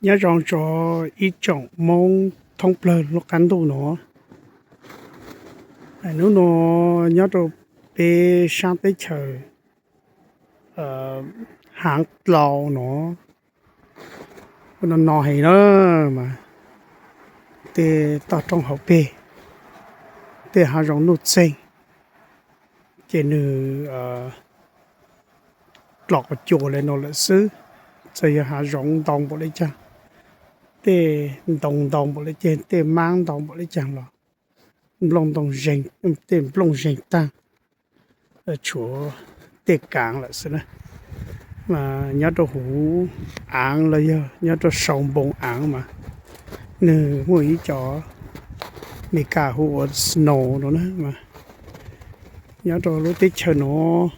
Nyob zoo rau ib tsoom Hmoob thoob plawg lub qab ntuj no. Hnub no nyob rau peb sab teb chaws Haav Dlau no, no no heev na, mas tej toj roob hauv pes, tej hav zoov nuj txeeg, ces nws dlom quas cuas li no lawm xwb. Txawm yog hav zoov ntau npaum li caag, tej ntoo ntau npaum li caag, tej maab ntau npaum li caag los nplooj ntoo, tej nplooj zeeg taag, tshuav tej kaav lawm xwb na. Mas nyob rau huv aav los yog nyob rau sau npoo aav mas nwg muaj ib co Amelikas hu ua snow no na. Nyob rau lub teb chaws no,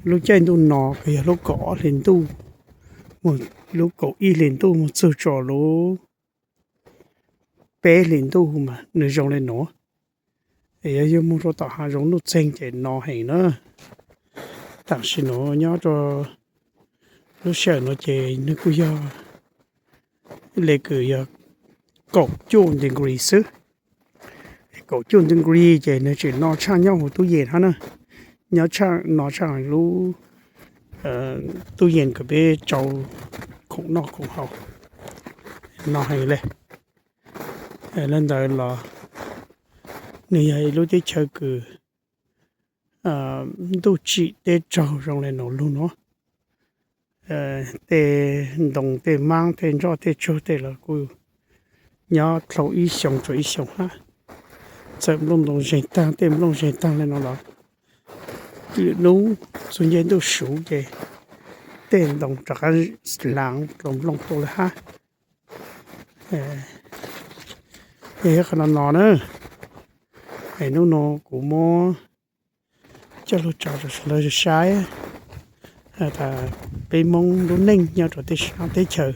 lub caij ntuj no kuj yog lub kaum ob hli ntuj, lub kaum ib hli ntuj moog txug rua lub peb hli ntuj mas nws zoo li no. Es yog yug moog rua tom hav zoov nuj txeeg ces no heev na. Tam sim no nyob rua lub sij hawm no ces nws kuj yog le kws yog kaum cuaj degree xwb. Kaum cuaj degree ces nws tseem no tshaj nyob huv tub yees hab na. Nyob tshaj no tshaj lub tub yees kws peb tsau khoom noj khoom haus, no heev le. Le ntawd los nws yog ib lub teb chaws kws ntuj tsim teb raug zoo le nuav lug nuav. Tej ntoo tej maab tej nroj tej tsuag tej los kuj nyob dlhau ib xyoos rua ib xyoos hab. Txawm nplooj ntoo zeeg taag, tej nplooj zeeg taag le nuav los lwm nub txug ncaij ntuj suv ces tej ntoo rov qaab hlaav dlua nplooj tuaj le hab. Yog qhov no no na, es nub nua kuv muab coj lug tso rua sawv daws saib tas peb Moob lub neej nyob rua tej sab teb chaws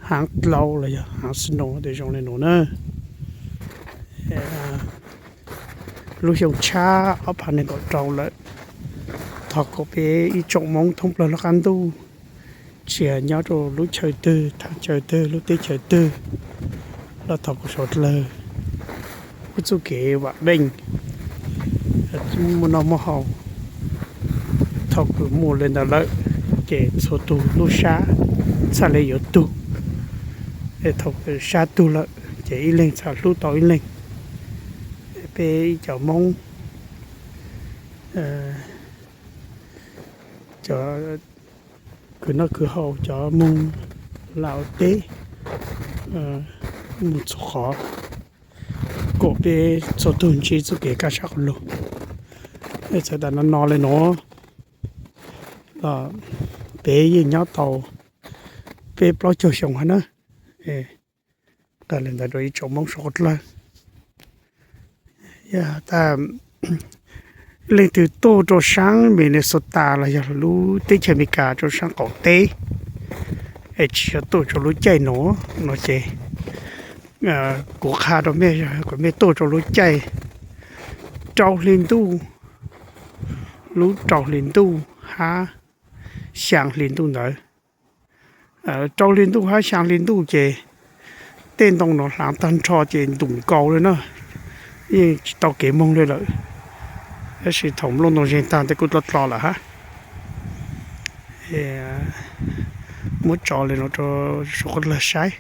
haav dlau los yog haav snow tes zoo le nuav na. Lub xyoo tshab ob phav nees nkaum rau lawm, thov kom peb ib tsoom Moob thoob plawg lub qab ntuj, tsis hais nyob rau lub chaw twg, thaj chaw twg, lub teb chaws twg, los thov kom suav dlawg muaj txuj kev vam meej, muaj noj muaj haus. Thaum kws muaj le ntawd lawm ces txhua tug lub sab txhaj le yuav tug, thaum sab tug lawm ces ib leeg txhaj hlub tau ib leeg. Peb ib cov Moob, cov kws noj kws haus, cov moog lawm teb, moog txhua qhov, kom peb txhua tug ntsib txuj kev kaj sab quas lug. Txawm tas no no le nuav los peb yeej nyob tau peb plaub caug xyoo hab na. Qha le ntawd rua ib tsoom Moob suav quas dlawg. Yog tas leej twg tuaj rua saab Minnesota los yog lub teb chaws Amelikas rua saab qaum teb es tsis yog tuaj rua lub caij nuav no ces kuv qha rua mej, kom mej tuaj rua lub caij rau hli ntuj, lub rau hli ntuj hab xyaa hli ntuj ntawd. Rau hli ntuj hab xyaa hli ntuj ces tej ntoo nuav hlaav taag nrho ces ntum nkaus le na, yeej tsis tau kev moog le lawm. Tab sis thaum nplooj ntoo zeeg taag tej kuj dlhau dlhau lawm hab. Muab tso le nuav rua suav quas dlawg saib.